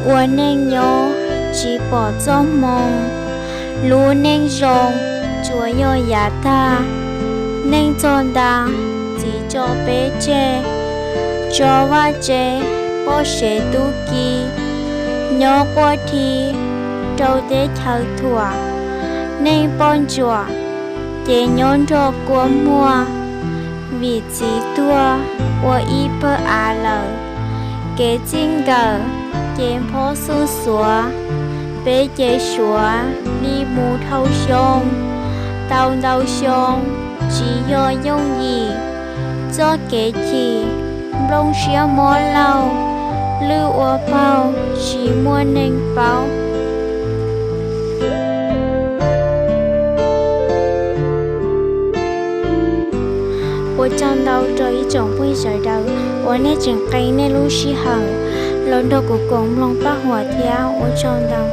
Ua neej nyob tsis pom txoj hmoo, lub neej zoo tsuas yog yav tag. Neej txog ntua, txiv tso peb tseg, tso vaj tsev poj sev tub ki, nyob quaj dhi rau teb chaws thuam. Neej poj ntsuam ces nyob nrog kua muag, vim txiv tuag ua ib pawg av lawm. Kev txij nkawm ces phob xuj xuav, peb ces suav li mus dhau xyoo. Tau ntau xyoo tsis yog yooj yim, txoj kev chim nplooj siab mob lauj, lwj ua paug tsis muaj neeg paub. Ua tsaug ntau rau ib tsoom phooj ywg sawv daws uas nej tseem qee nej lub sij hawm los nrog kuv koom mloog Paj Huam thiab, ua tsaug ntau.